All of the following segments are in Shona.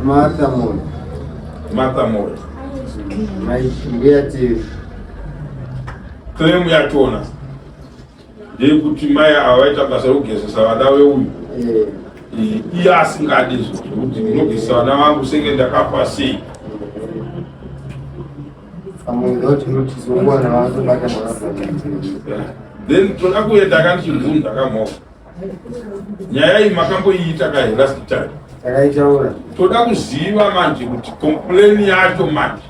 Martha Moyo. Martha Moyo. Mai mbuya Tiri. Claim yachona ndeyekuti mai ava vaita basa rekugezesa vana veuyu. Eh. Iye asingadi izvo zvekuti ndinogezesa vana vangu senge ndakafa sei. Then toda kuenda kandichibvunza kamoko. Nyaya iyi makamboiita kai last time? Takaitaura. Toda kuziva manje kuti complain yacho manje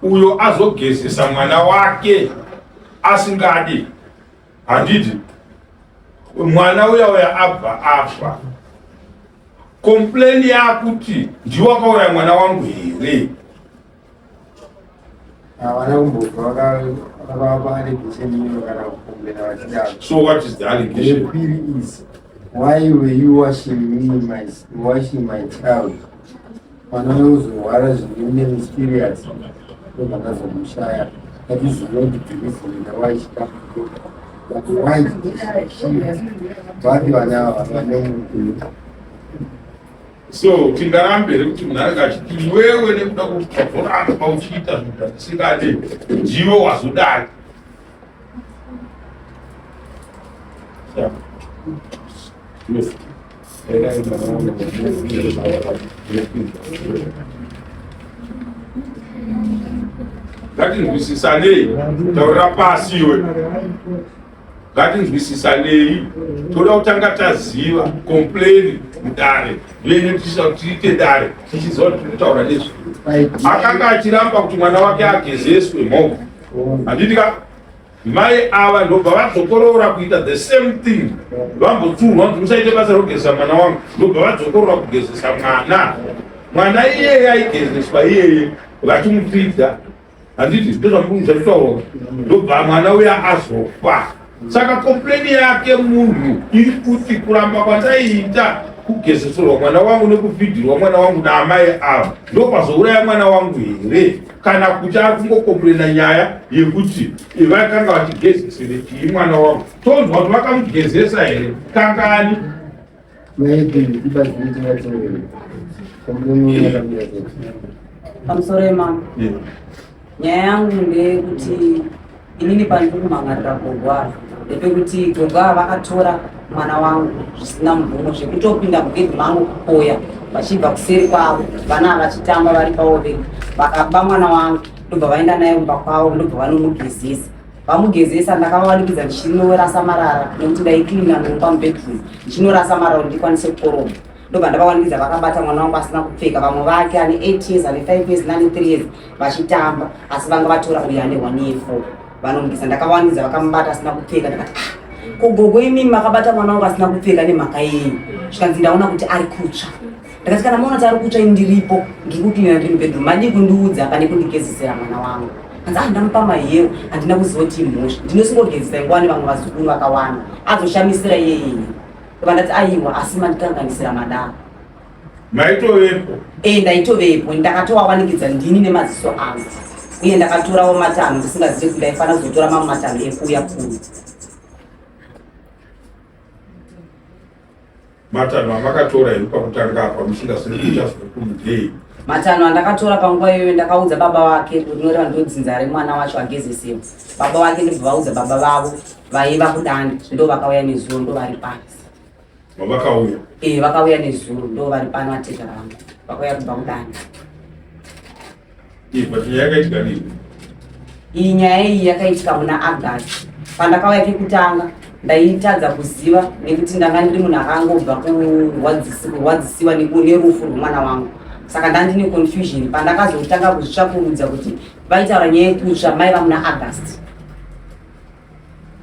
uyo azogezesa mwana wake asingadi handiti mwana uya uya abva afa complain yakuti ndiwe wakauraya mwana wangu here? Havana kumbobva vakavapa allegation iyo kana kukombera vachidaro. So what is the allegation? The query is why were you washing me my washing my child? Mwana uzorwara zviri mysterious ndobva That is not the reason why she come to But why did she vapi vana ava vane mupenyu? So tingarambe here kuti munhu anenge achiti iwewe nekuda kuzoramba uchiita zvinhu zvatisingade ndiwe wazodai. Yes. Ngatinzwisisanei, taurira pasi iwe. Ngatinzwisisanei, toda kutanga taziva complain mudare venyu tiite dare tichiziva kuti tiri kutaura nezve. Akanga achiramba kuti mwana wake agezeswe mhogo, handiti ka? Mai ava ndobva vadzokorora kuita the same thing, vambotsurwa kuti musaite basa rekugezesa mwana wangu, ndobva vadzokorora kugezesa mwana. Mwana iyeye aigezeswa iyeye vachimupfidza, handiti ndozvamukuzvataurwa, ndobva mwana uya azofa. Saka kompleni yake munhu iri kuti kuramba kwandaiita kugezeserwa mwana wangu nekufidhirwa mwana wangu naamai ava ndopazouraya mwana wangu here, kana kuti ari kungokomplena nyaya yekuti vakanga vachigezesere chii mwana wangu. Tonzwa kuti vakamugezesa here kangani? Pamusoro yemama, nyaya yangu ndeyekuti inini pandiri kumhangarira gogo ava ndepekuti gogo ava vakatora mwana wangu zvisina mvumo, zvekutopinda mugedhi mangu kupoya vachibva kuseri kwavo, vana ava vachitamba vari pavo vega, vakaba mwana wangu ndobva vaenda naye kumba kwavo, ndobva vanomugezesa. Vamugezesa ndakavawanikidza ndichinorasa marara nekuti ndaicleana mumba mubedroom ndichinorasa marara kuti ndikwanise kukorobha, ndobva ndavawanikidza vakabata mwana wangu asina kupfeka, vamwe vake ane 8 years, ane 5 years nane 3 years vachitamba, asi vanga vatora uyo ane 1 year 4 vanomugeza. Ndakavawanikidza vakamubata asina kupfeka, ndakati ah, ko gogo imimi makabata mwana wangu asina kupfeka nemhaka yenyu? Zvikanzi ndaona kuti ari kutsva. Ndakati kana maona kuti ari kutsva, ini ndiripo ndiri kucleana ndiri mubedroom, madii kundiudza pane kundigezesera mwana wangu? Hanzi ah, ndamupa maheu, handina kuziva kuti imhosva, ndinosingogezesa nguva nevamwe vazukuru vakawanda, azoshamisira iyeyeye. Ndobva ndati aiwa, asi mandikanganisira madaro. Maitovepo? Eh, ndaitovepo, ndakatovawanikidza ndini nemaziso angu, uye ndakatorawo matanho ndisingazivi kuti ndaifanira kuzotora mamwe matanho ekuuya kuno. Matanho amakatora here pakutanga apa musingazivi kuita zvekundei? Matanho andakatora panguva iyoyo, ndakaudza baba vake, rinoreva ndodzinza remwana wacho agezesewa. Baba vake ndibva vaudza baba vavo vaiva kudanda, ndo vakauya nezuro, ndo vari pano. Vakauya? Eh, vakauya nezuro, ndo vari pano, atezvara vangu vakauya kubva kudanda. But nyaya yakaitika nini? Iyi nyaya iyi yakaitika muna August. Pandakauya kekutanga ndaitadza kuziva nekuti ndanga ndiri munhu akangobva kurwadzisiwa nerufu rwemwana wangu, saka ndandine confusion. Pandakazotanga kuzvitsvakurudza kuti vaitaura nyaya yekutsva maiva muna August,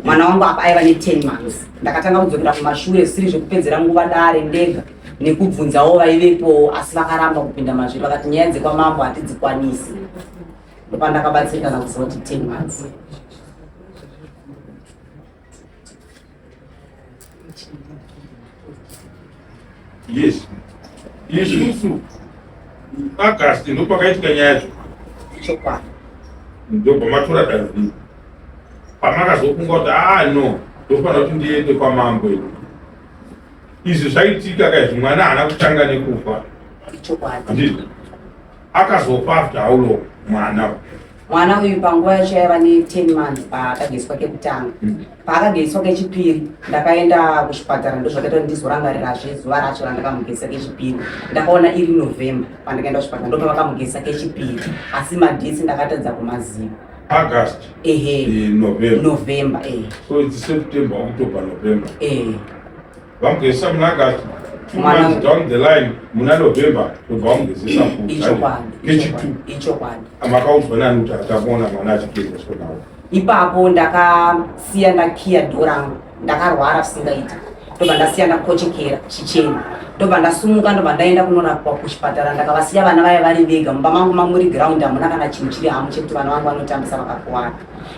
mwana wangu apa aiva ne10 months. Ndakatanga kudzokera kumashure zvisiri zvekupedzera nguva dare ndega nekubvunzawo vaivepowo, asi vakaramba kupinda mazviri, vakati nyaya dzekwamambo hatidzikwanisi. Ndopandakabatsirikana kuziva kuti 10 months. Yes, isusu August ndopakaitika nyaya yacho. Chokwadi. Ndobva matora danho rii pamakazofunga kuti ah no, ndofanira kuti ndiende kwamambo ini? Izvi zvaitika kaizvi, mwana haana kutanga nekufa. Ichokwadi. Akazofa after how long mwana? Mwana uyu panguva yacho yaiva ne10 months paakagezwa kekutanga. Paakagezwa kechipiri ndakaenda kuchipatara, ndozvakaita kuti ndizorangarirazve zuva racho randakamugezesa kechipiri. Ndakaona iri November pandakaenda kuchipatara, ndopavakamugezesa kechipiri, asi madates ndakatadza kumaziva. August. Ehe. November. November, eh. So it's September, October, November. Eh. Vamugezesa muna August, 2 months down the line muna November ndobva vamugezesa futi. Ichokwadi. Kechitu. Ichokwadi. Makaudzwa nani kuti atakuona mwana achigezeswa nawo? Ipapo ndakasiya ndakiya dhoo rangu, ndakarwara zvisingaita, ndobva ndasiya ndakochekera chicheni, ndobva ndasumuka, ndobva ndaenda kunorapwa kuchipatara. Ndakavasiya vana vaya vari vega mumba mangu, mamuri ground, hamuna kana chinhu chiri hamu chekuti vana vangu vanotambisa vakakuwara.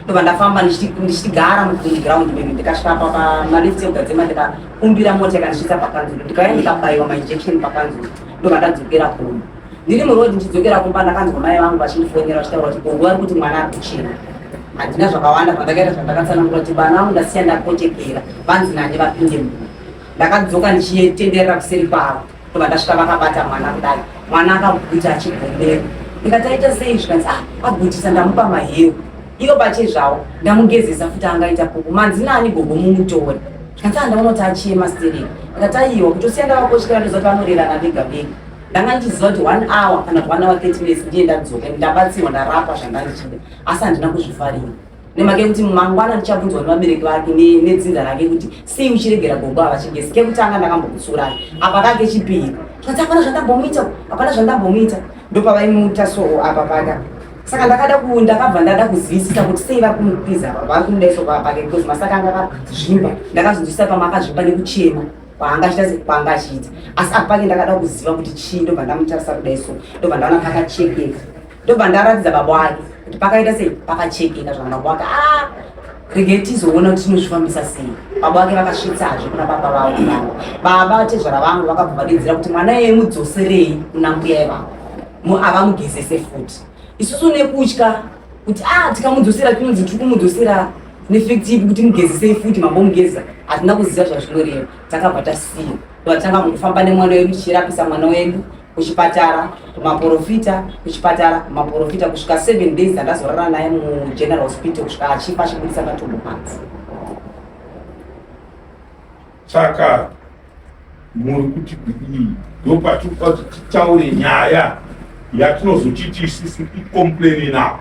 Ndobva ndafamba ndichitigara muground meme, ndikasvika pamalift ekugadzima, ndikakumbira mota ikandisvitsa pakanzuro, ndikauya ndikabaiwa mainjection pakanzuro, ndobva ndadzokera kumba. Ndiri muroad ndichidzokera kumba, ndakanzwa mai vangu vachindifonera vachitaura kuti gogo vari kuti mwana ari kuchena. Handina zvakawanda zvandakaita, zvandakatsanangura kuti vana vangu ndasiya ndakochekera, vanzi nani vapinde mumba. Ndakadzoka ndichitenderera kuseri kwavo, ndobva ndasvika vakabata mwana kudai, mwana akaguta achigombera. Ndikati aita sei? Zvikanzi ah, agutisa, ndamupa maheu ivo pachezvavo, ndamugezesa futi, angaita pupu manzi nani gogo mumutore. Zvikanzi ah, ndaona kuti achema stereki. Ndikati aiwa, kutosiya ndavakochekera, ndoziva kuti vanorerana vega vega. Ndanga ndichiziva kuti 1 hour kana kuti 1 hour 30 minutes ndiye ndadzoka, ndabatsirwa, ndarapwa zvandanga ndichida, asi handina kuzvifarira nemhaka yekuti mangwana ndichabvunzwa nevabereki vake nedzinza rake kuti sei uchiregera gogo havachigezi. Kekutanga ndakambokutsurai, apa kake chipiri. Tikati hapana zvandambomuita, hapana zvandambomuita. Ndopavaimuta so apa paka. Saka ndakada ndakabva ndada kuzivisisa kuti sei vari kumukwiza, vari kumudaiso pake, because masaka anga akazvimba. Ndakazvinzwisisa pamakazvimba nekuchema kwaanga achiita sekwaanga achiita, asi apa pake ndakada kuziva kuti chii. Ndobva ndamutarisa kudai so, ndobva ndaona pakachekeka, ndobva ndaratidza baba wake kuti pakaita sei, pakachekeka zvakanaka. Baba wake, ah, regai tizoona kuti tinozvifambisa sei. Baba vake vakasvitsazve kuna baba vavo vangu. Baba tezvara vangu vakabva vadedzera kuti mwana iyeye mudzoserei kuna mbuya ivavo, avamugezese futi. Isusu nekutya kuti ah, tikamudzosera tinonzi tiri kumudzosera nefact ipi kuti mugezesei futi, mambomugezesa, hatina kuziva zvazvinoreva. Takabva tasiya, vatanga kufamba nemwana wedu, tichirapisa mwana wedu kuchipatara, kumaprofita, kuchipatara, kumaprofita, kusvika 7 days ndandazorara naye mugeneral hospital, kusvika achifa achibudisa matumbu pansi. Saka muri kuti kudii? Ndopatikuda kuti titaure nyaya yatinozochiti isusu icomplain now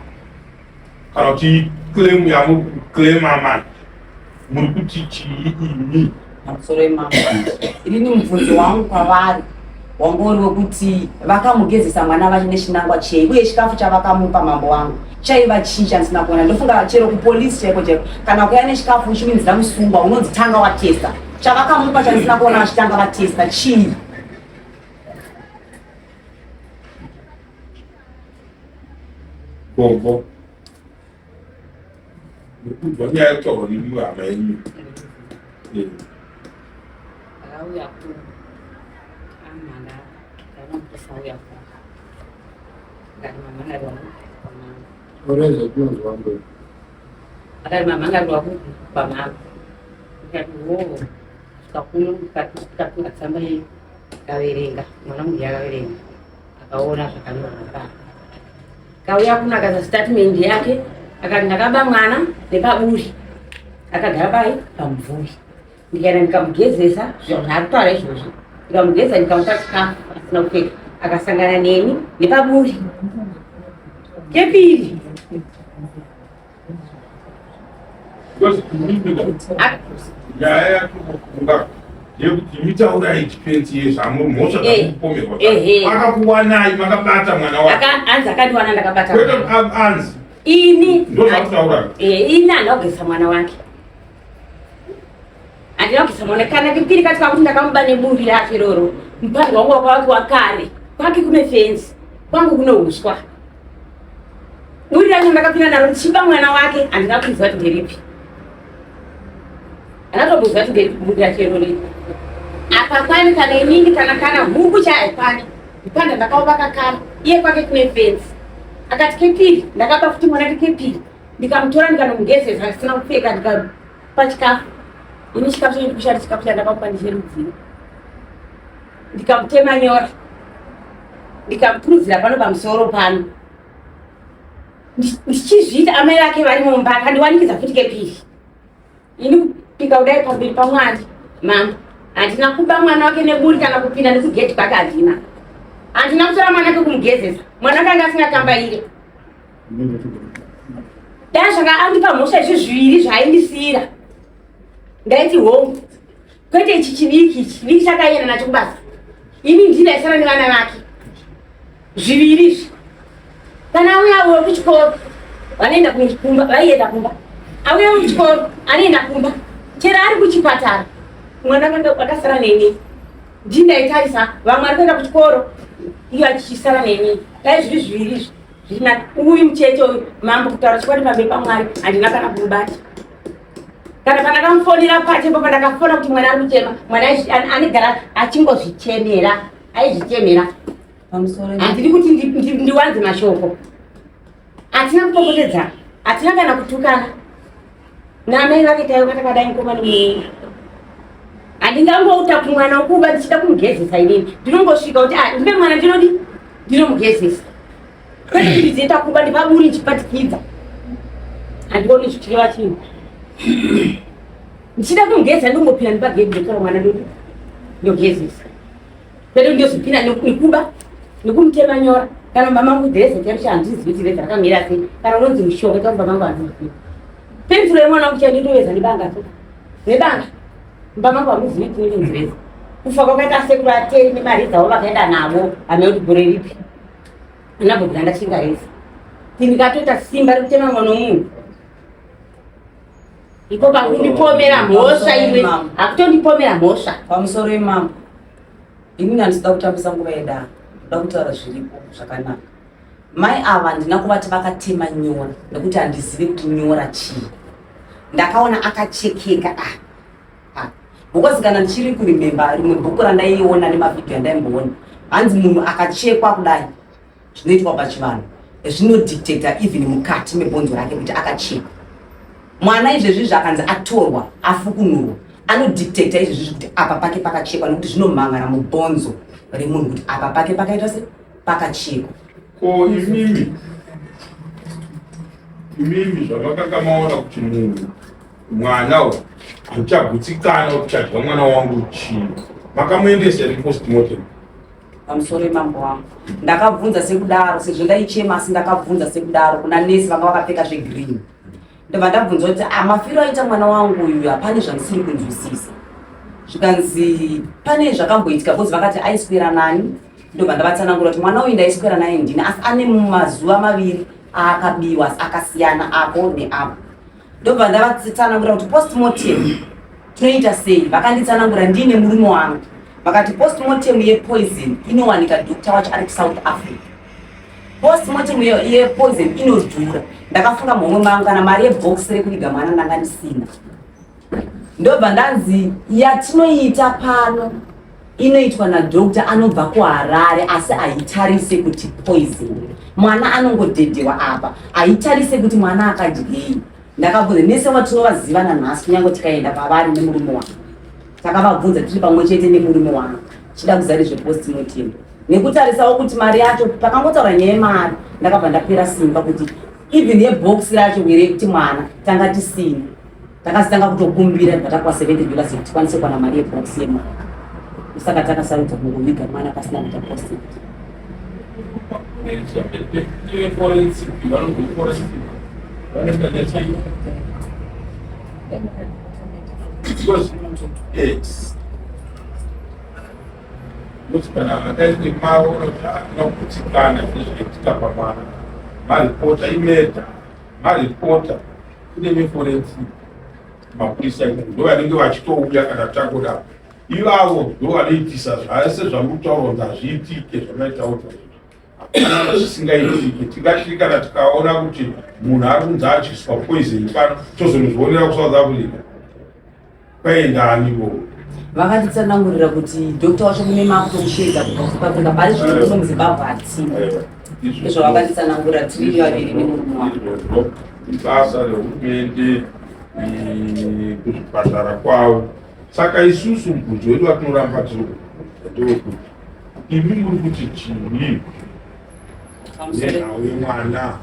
kana kuti iclaim yamuri kuclaima manje. Muri kuti chii imi? Pamusoro imambo, inini mubvunzo wangu kwavari wanga uri wekuti vakamugezesa mwana vacho nechinangwa chei, uye chikafu chavakamupa, mambo wangu, chaiva chii chandisina kuona? Ndofunga chero kupolisi chaiko chaiko, kana kuya nechikafu uchiminzira musungwa, unonzi tanga watesta. Chavakamupa chandisina kuona vachitanga vatesta chii? Gogo, muri kunzwa nyaya yekutaurwa nemuhama yenyu? Akauya kuno amhanga, akamuposa auya kuno, akati mamhangarirwa kwamama. Ore zvatinonzwa mberi. Akati mamhangarirwa kupi? Kwamama. Ndikati wo svika kuno, ndikatunga tsamba iyi, kaverenga mwana munhu yakaverenga, akaona zvakanyorwa pano. Kauya kuno akaisa statement yake, akati ndakaba mwana nepaburi, akagara pai pamumvuri, ndikaenda ndikamugezesa zvaari kutaura izvozvi, ndikamugeza, ndikamupa chikafu asina kupfeka, akasangana neni nepaburi kepiri. Because nyaya yatinofunga yekuti mitaurai defense yezvamuri mhosva dzamupomerwa, akakuwanai makabata mwana wake. Anzi akandiwana ndakabata. Kwete anzi. Ini ndozvakutaura. Ini handina kugezesa mwana wake, handina kugezesa mwana kana kepiri. Kati kakuti ndakamuba neburi rake iroro, mupandi wangu wakavaki wakare, kwake kune fenzi, kwangu kune uswa. Buri racho ndakapinda naro ndichiba mwana wake, handina kuziva kuti nderipi, handina kuti nderipi buri racho iroro. Apa kwani kana inini kana huku chaikwani mupanda ndakauvaka kare, iye kwake kune fenzi. Akati kepiri ndakaba futi mwana kepiri, ndikamutora ndikanomugezesa asina kupfeka, ndikapa chikafu. Ini chikafu chacho ndikushati chikafu chandakamupa ndecherudzii. Ndikamutema nyora. Ndikamupuruzira pano pamusoro pano. Ndichizviita amai vake vari mumba akandiwanikidza futi kepiri. Ini kupika kudai pamberi paMwari mambo handina kuba mwana wake neburi kana kupinda nekugedhi kwake handina. Handina kutora mwana wake kumugezesa. Mwana wake anga asingakambaire. Dai zvanga andipa mhosva izvi zviviri zvaaindisiira. Ndaiti hongu. Kwete ichi chidiki ichi, chidiki chakaienda nacho kubasa. Ini ndini aisara nevana vake. Zviviri izvi. Kana auya uyo kuchikoro, vanoenda kumba, vaienda kumba. Auya kuchikoro, anoenda kumba. Chero ari kuchipatara, mwana akanga akasara neni. Ndini ndaitarisa vamwe ari kuenda kuchikoro, iye achisara neni. Dai zviri zviviri izvi. Zviri uyu mucheche uyu, mambo kutaura chokwadi pamberi paMwari, handina kana kumubata. Kana pandakamufonera pachepo pandakafona kuti mwana ari kuchema, mwana anogara achingozvichemera, aizvichemera. Handidi kuti ndiwanze mashoko. Hatina kupopotedzana, hatina kana kutukana. Naamai vake taiva takadai mukoma nemunin'ina. Handingangouta kumwana wokuba ndichida kumugezesa inini. Ndinongosvika kuti ah, ndipe mwana ndinodi ndinomugezesa. Kwete kuti ndizoita kuba ndipaburi ndichipatikidza. Handioni zvichireva chinhu. Ndichida kumugezesa ndongopinda ndipagedhi ndotora mwana ndodi ndogezesa. Kwete ndozopinda nekuba nekumutema nyora. Kana mama vangu dhirezi chairo chandizivi kuti dhirezi rakamira sei. Kana unonzi mushonga tauri baba vangu handizivi. Penzuro yemwana wangu chaiyo ndinoweza nebanga so. Nebanga. Mumba mangu hamuzivi kuti ndinonzi dhirezi. Kufa kwakaita sekuru ateri nemari dzavo vakaenda navo hameno kuti gore ripi. Andambobvira ndashinga rezi. Ndikatoita simba rekutema mwana wemunhu. Iko pakundipomera mhosva imwe. Hakutondipomera mhosva. Pamusoro imambo. Inini handisida kutambisa nguva yedare. Ndoda kutaura zviripo zvakanaka. Mai ava handina kuvati vakatema nyora nekuti handizive kuti nyora chii. Ndakaona akachekeka ah. Ah. Because kana ndichiri kuremember rimwe bhuku randaiona nemavhidhiyo andaimboona hanzi munhu akachekwa kudai zvinoitwa pachivanhu zvinodictata even mukati mebhonzo rake kuti akachekwa. Mwana izvezvi zvakanzi atorwa afukunurwa anodictata izvezvi kuti apa pake pakachekwa nekuti zvinomhangara mubhonzo remunhu kuti apa pake pakaita se pakachekwa. Ko imimi imimi zvamakanga maona kuti munhu mwana uyu handichagutsikana kuti chadya mwana wangu chii makamuendesa here postmortem? Pamusoro yemambo wangu ndakabvunza sekudaro sezvo ndaichema asi ndakabvunza sekudaro kuna nesi vanga vakapfeka zvegreen ndobva ndabvunza kuti ah, mafiro aita mwana wangu uyu hapane zvandisiri kunzwisisa zvikanzi pane zvakamboitika bcause vakati aiswera nani ndobva ndavatsanangura kuti mwana uyu ndaiswera naye ndini asi ane mazuva maviri aakabiwa asi akasiyana apo neapo ndobva ndavatsanangura kuti postmortem tinoita sei vakanditsanangura ndiine murume wangu vakati postmortem yepoison inowanika doctor wacho ari kusouth Africa postmortem yepoison inodhura ndakafunga muhomwe mangu kana mari yebox rekuviga mwana ndanga ndisina ndobva ndanzi yatinoita pano inoitwa nadoctor anobva kuHarare asi haitarise kuti poison mwana anongodhedhewa apa haitarise kuti mwana akadyei ndakabvunza nese watinovaziva nanhasi kunyange tikaenda pavari nemurume wangu takavabvunza tiri pamwe chete nemurume wangu chida kuziva nezvepostmortem nekutarisawo kuti mari yacho pakangotaura nyaya yemari ndakabva ndapera simba kuti even yebox racho were yekuti mwana tanga tisina takazitanga kutokumbira bva takuwa 70 dollars yekuti tikwanise kuwana mari yebox yemwana saka takasarudza kungoviga mwana pasina kuita postmortem. Kuti kana vakaite maona kuti hatina kugutsikana nezvaitika pamwana maripota imeta maripota kune veforensic mapurisa ndo vanenge vachitouya kana tangodaro ivavo ndo vanoitisa zvese zvamutaura kunzi hazviitike zvamaitaura hapana zvisingaitike tingati kana tikaona kuti munhu ari kunzi adyiswa poison pano tozonozvionera kusouth Africa Kwaenda ani ko? Vakatitsanangurira kuti doctor wacho mune makutomusheedza kubva kuSouth Africa pari zvino kuno muZimbabwe hatina. Izvo vakatitsanangurira tiri vaviri nemurume wangu. Ibasa rehurumende kuzvipatara kwavo. Saka isusu mubvunzo wedu watinoramba tiri ndewekuti Imi muri kuti chii nenhau yemwana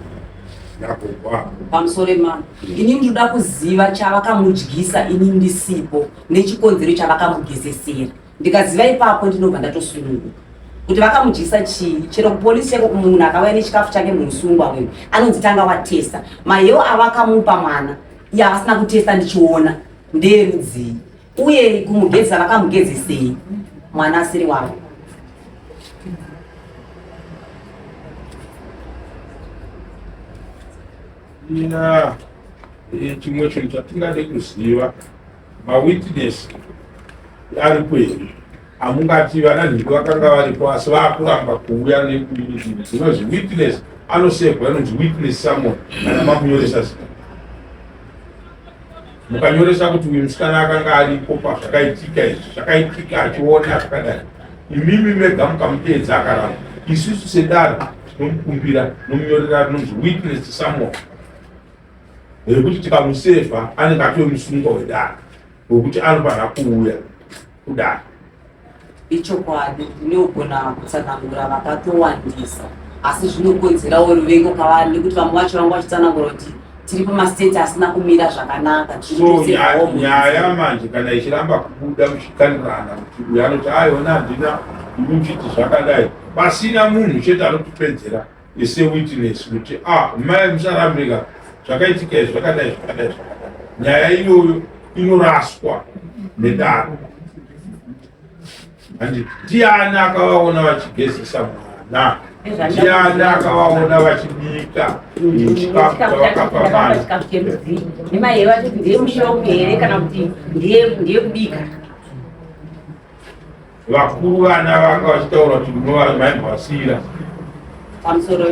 nagogo? Pamusoro mama, ini ndinoda kuziva chavakamudyisa ini ndisipo, nechikonzero chavakamugezesera. Ndikaziva ipapo ndinobva ndatosununguka kuti vakamudyisa chii. Chero kupolisi cheko, munhu akauya nechikafu chake muusungwa uyu anonzi tanga watesta. Mahewo avakamupa mwana iye avasina kutesta ndichiona ndeerudzii, uye kumugezesa vakamugezesei mwana asiri wavo? Ya, chimwe chinhu chatingade kuziva, mawitness aripo here? Amungati vana nhingi vakanga varipo asi vaakuramba kuuya nekuinini. Zvinonzi witness anosevhwa, inonzi witness summon. Kana makunyoresa zita, mukanyoresa kuti uyu musikana akanga aripo pazvakaitika izvi, zvakaitika achiona zvakadai, imimi mega mukamuteedza akaramba, isusu sedare tinomukumbira nomunyorera rinonzi witness summon, rekuti tikamusevha anenge atove musungwa wedare, wekuti anofanira kuuya kudare. Ichokwadi, ndinogona kutsanangura vakatowandisa, asi zvinokonzerawo ruvengo kwavari nekuti vamwe vacho vanga vachitsanangura kuti tiri pamastate asina kumira zvakanaka. So nyaya manje kana ichiramba kubuda muchikanirana kuti uyu anoti aiona handina, imi muchiti zvakadai, pasina munhu chete anotipedzera sewitness kuti a ah, mai musarambika, zvakaitika izvi zvakadai zvakadai zvakadai, nyaya iyoyo inoraswa nedare. Handi ndiani akavaona vachigezesa mwana? Ndiani akavaona vachibika chikafu chavakapa mwana? Chikafu cherudzii? Nemai vacho kuti ndiye mushopu here kana kuti ndiye kubika? Vakuru vana vanga vachitaura kuti maimbovasiyira. Pamusoro,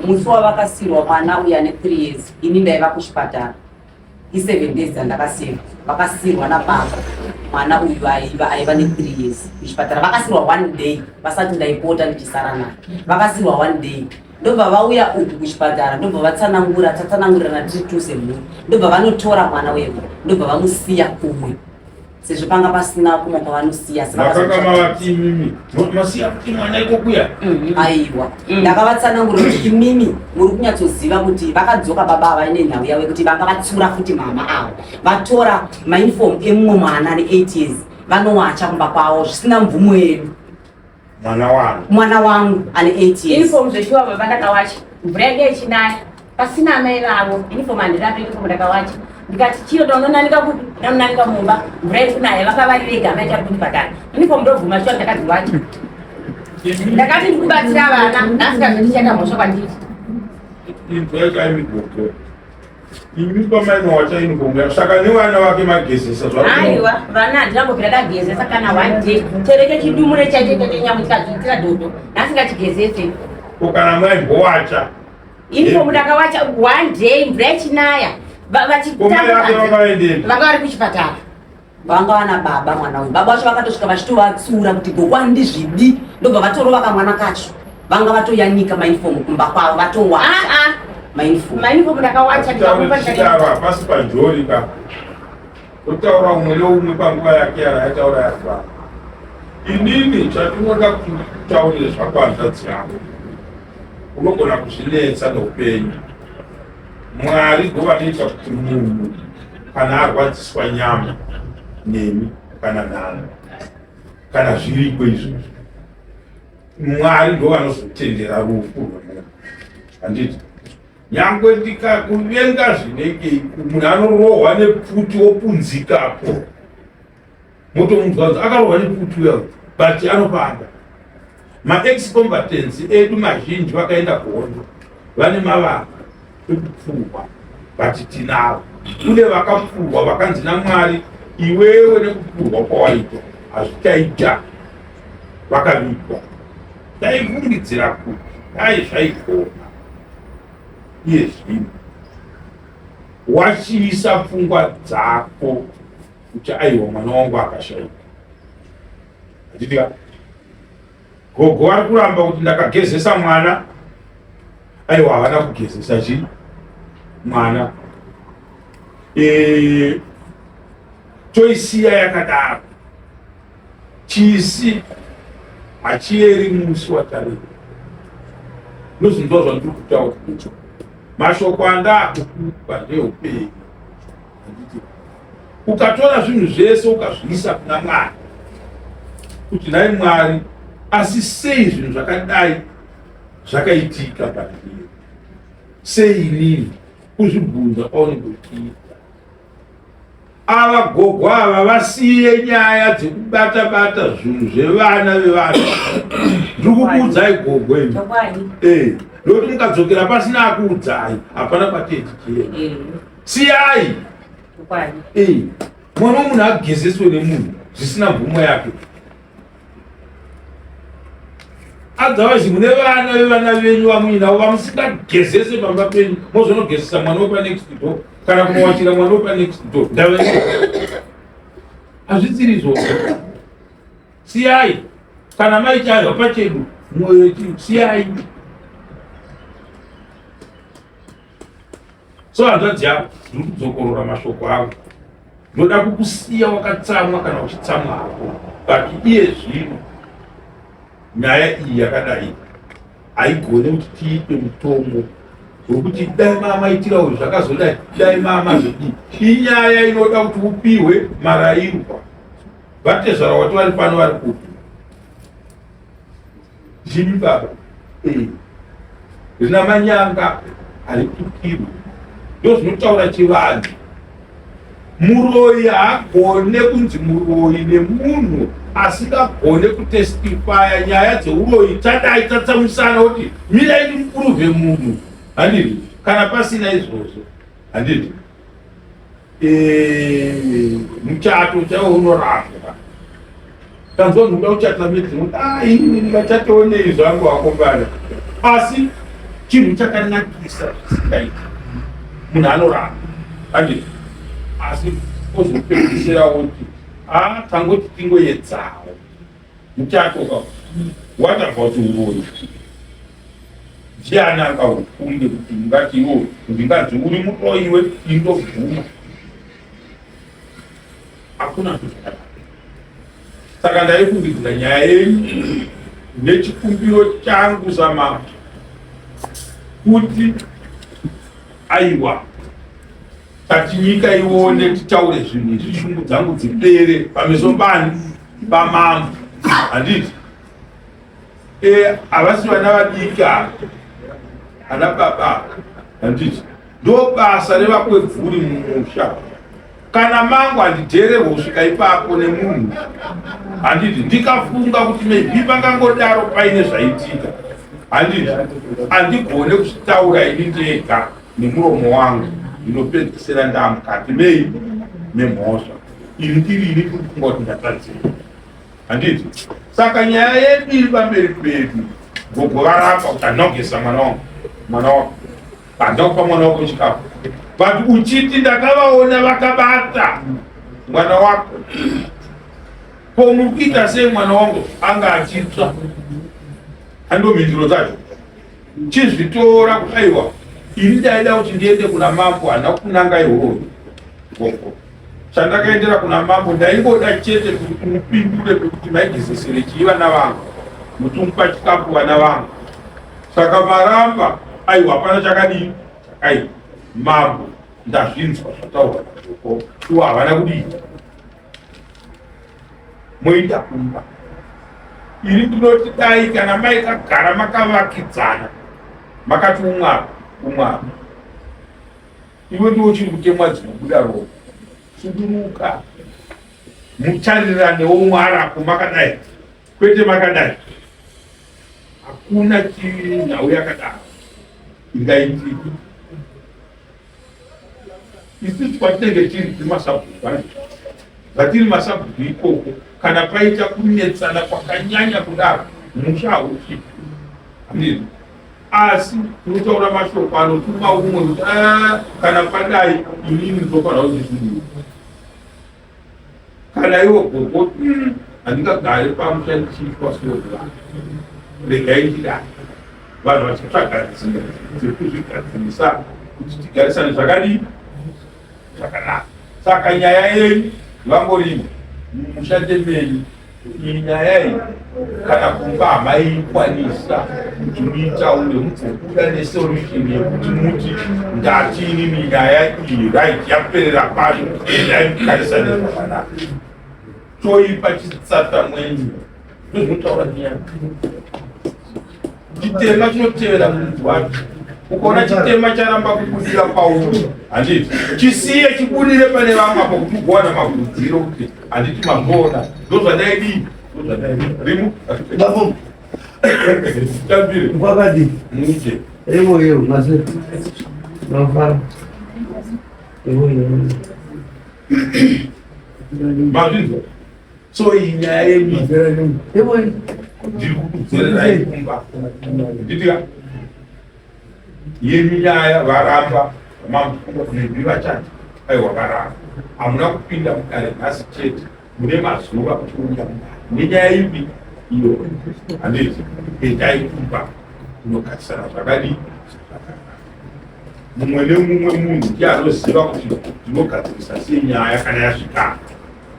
musi wavakasirwa mwana uyu ane 3 years, ini ndaiva kuchipatara. I7 days dzandakasirwa, vakasirwa nababa mwana uyu aiva ne3 years kuchipatara. Vakasirwa one day vasati ndaipota ndichisara naye. Vakasirwa one day, ndobva vauya uku kuchipatara, ndobva vatsanangura, tatsanangurirana tiri two semhuri, ndobva vanotora mwana wevo, ndobva vamusiya kumwe sezvo panga pasina kumwe kwavanosiya. Makanga mavati imimi masiya kuti mwana ikokuya? Aiwa, ndakavatsanangura kuti imimi muri kunyatsoziva kuti vakadzoka baba ava ine nhau yavo yekuti vanga vatsura futi mama avo, vatora mauniform emumwe mwana ane 8 years, vanowacha kumba kwavo zvisina mvumo yedu. Mwana wangu. Mwana wangu ane 8 years. Uniform zveshuwa baba ndakawacha, mvura yanga ichinaya pasina amai vavo. Uniform handirape, uniform ndakawacha, ndikati chiro ndaunonanika kupi? Ndaunonanika mumba, mvura iri kunaya, vanga vari vega, amai tari kuchipatara. Uniform ndobvuma, shuwa ndakadziwacha. Ndakati ndikubatsira vana, nhasi kazvindichaita mhosva kwandiri. Inzwai kaimigogo, imi pamainowacha uniform yavo, saka nevana vake magezesa? Aiwa, vana handinambobvira ndagezesa kana one day. Chero icho chidumure chaicho icho chenyambo chikazviitira dhodho, nhasi ngachigezese. Ko kana maimbowacha? Uniform ndakawacha one day, mvura ichinaya. Ko mai vake vanga vaendepi? Vanga vari kuchipatara. Vanga vana baba mwana uyu, baba vacho vakatosvika vachitovatsura kuti gogo handizvidi, ndobva vatorova kamwana kacho. Vanga vatoyanika mauniform kumba kwavo, vatowacha Ah, ah. mauniform. Mauniform ndakawacha, ndikamupa. Tichidaro hapasi panjori ka, totaura umwe neumwe panguva yake yaraataura yakwana. Inini chandinoda kuti ndikutaurire zvako, hanzvadzi yako, unogona kuzvinetsa neupenyu. Mwari ndovanoita kuti munhu kana arwadziswa nyama nemi kana nani, kana zviriko izvozvo, Mwari ndo vanozotendera rufu rwemunhu, handiti? Nyangwe ndikakuvenga zvinenge, munhu anorohwa nepfuti wopunzikapo, motomunzwa kunzi akarohwa nepfuti uya, but anopanda. Maex combatants edu mazhinji vakaenda kuhondo vane mavanga ekupfurwa, but tinavo. Kune vakapfurwa vakanzi naMwari, iwewe nekupfurwa kwawaitwa hazvichaita, vakavigwa. Taifungidzira kuti dai zvaigona iye zvino wachiisa pfungwa dzako kuti aiwa, mwana wangu akashaika. Achitika gogo vari kuramba kuti ndakagezesa mwana. Aiwa, havana kugezesa chii mwana. Toisiya yakadaro. Chisi Hachiyeri musi watarira. Ndozvinzwa zvandiri kutaura. Mashoko andakukupa ndeupenyu. Handiti ukatora zvinhu zvese ukazviisa kuna Mwari kuti nhai Mwari, asi sei zvinhu zvakadai zvakaitika pandiri? Sei inini? Kuzvibvunza kwaunenge uchiita. Ava gogo ava vasiye nyaya dzekubata bata zvinhu zvevana vevanhu. Ndiri kukuudzai gogo imi. Eh, ndokuti mukadzokera pasina akuudzai hapana kwatee tichienda. Eh. Siyai. Eh, mwana wemunhu agezeswe nemunhu zvisina mvumo yake. Otherwise mune vana vevana venyu vamuinavo vamusingagezese pamba penyu mozonogezesa mwana wepa next door kana kunowachira mwana wepa next door ndava hazvisiri izvozvo. Siyai kana maita pachedu siyai. So hanzvadzi yako ndiri kudzokorora mashoko angu ndoda kukusiya wakatsamwa kana uchitsamwa hako but iye zvino nyaya iyi yakadai haigone kuti tiipe mutongo wekuti dai mamaitira uyu zvakazodai dai mamazodii inyaya inoda kuti upihwe marairwa vatezvara wati vari pano vari kupi Ndimi baba. Eh. Rina manyanga haritukirwi. Ndozvinotaura chivanhu. Muroyi haagone kunzi muroyi nemunhu asingagone kutestifaya nyaya dzeuroyi. Tadai tatsamwisana kuti mirai ndimupuruve munhu. Handiti? Kana pasina izvozvo. Handiti? Eh, muchato chaiwo unorambwa tanzwa ndikuda kuchata medzi ah, ini ndingachatoonei zvangu akombana asi chinhu chakanakisa zvisingaiti munhu anoramba handiti asi ozopedzisira woti a ah, tangoti tingoedzawo muchato ka what about uroyi Ndiani angaufunge kuti ungati iwo ndinganzi uri muroyi iwe indobvuma? Hakuna zvakadaro. Saka ndaifungidzira nyaya yenyu nechikumbiro changu samambo kuti aiwa tati nyika ione titaure zvinhu izvi shungu dzangu dzipere pameso pani pamambo handiti Eh, havasi vana vadiki ava ana baba handiti ndo basa revakweguri mumusha kana mangu handidhererwe kusvika ipapo nemunhu handiti ndikafunga kuti maybe pangangodaro paine zvaitika handiti handigone kuzvitaura ini ndega nemuromo wangu ndinopedzisira ndamukati mei memhosva ini ndiri ini ndikufunga kuti ndatadzei Handiti? Saka nyaya yedu iri pamberi pedu, gogo varamba kuti handina kugezesa mwana wangu, mwana wako handina kupa mwana wako chikafu, but uchiti ndakavaona vakabata mwana wako, ko muri kuita sei mwana wangu anga achitsva? Hando mhinduro dzacho chizvitora kuti aiwa, ini ndaida kuti ndiende kuna mambo, handina kunanga ihoyo gogo Chandakaendera kuna mambo ndaingoda chete kuti mupindure pekuti maigezesere chii vana vangu muchimupa chikafu vana vangu saka maramba aiwa hapana chakadii chakaipa mambo ndazvinzwa zvataurwa nagogo shuwa havana kudii moenda kumba ini ndinoti dai kana maikagara makavakidzana makati umwe umwe Iwe ndiwe uchiri kutemwa dzinobuda ropa. Suduruka. Mucharirane womwarapo makadai. Kwete makadai. Hakuna chinhau yakadaro ingaitika. Isusu kwatinenge tiri tiri masabhuku ane zvatiri masabhuku ikoko kana paita kunetsana kwakanyanya kudaro musha hauchipi. Handizvo? Asi unotaura mashoko anotuma umwe kuti ah, kana padai inini ndinofanira kuzviziva. Kana iwo gogo hmm, handingagare pamusha ndichiitwa sozva, regai ndidai. Vanhu vachitsvaga nzira dzekuzvigadzirisa kuti tigarisane zvakadii zvakanaka. Saka nyaya yenyu vangorima mumusha ndemenyu. Iyi nyaya iyi kana kumba hamaikwanisa kuti muitaure mugobuda nesolution yekuti muti ndati inini nyaya iyi right yaperera pano, endai mugarisane zvakanaka. Toipa chitsata mwenyu ndozvinotaura nyaya. Chitema chinotevera muridzi wacho. Ukaona chitema charamba kubudira pauri, handiti chisiye chibudire pane vamwe apo kuti ugowana makurudziro kuti handiti mazvoona ndozvandaidii ndozvandaidii rimu Babo, tambire kwakadi muje evo evo mase mafara evo evo mazvinzwa. So iyi nyaya yenyu evo ndiri kukudzorerai kumba nditika yenyu nyaya varamba mambi vachati aiwa varamba hamuna kupinda mudare nhasi chete mune mazuva kuti uya mudare nenyaya ipi iyo handiti endai kumba kunogarisana zvakadii zvakanaka mumwe nemumwe munhu ndiye anoziva kuti ndinogadzirisa sei nyaya kana yasvika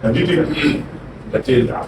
handiti ndatenda.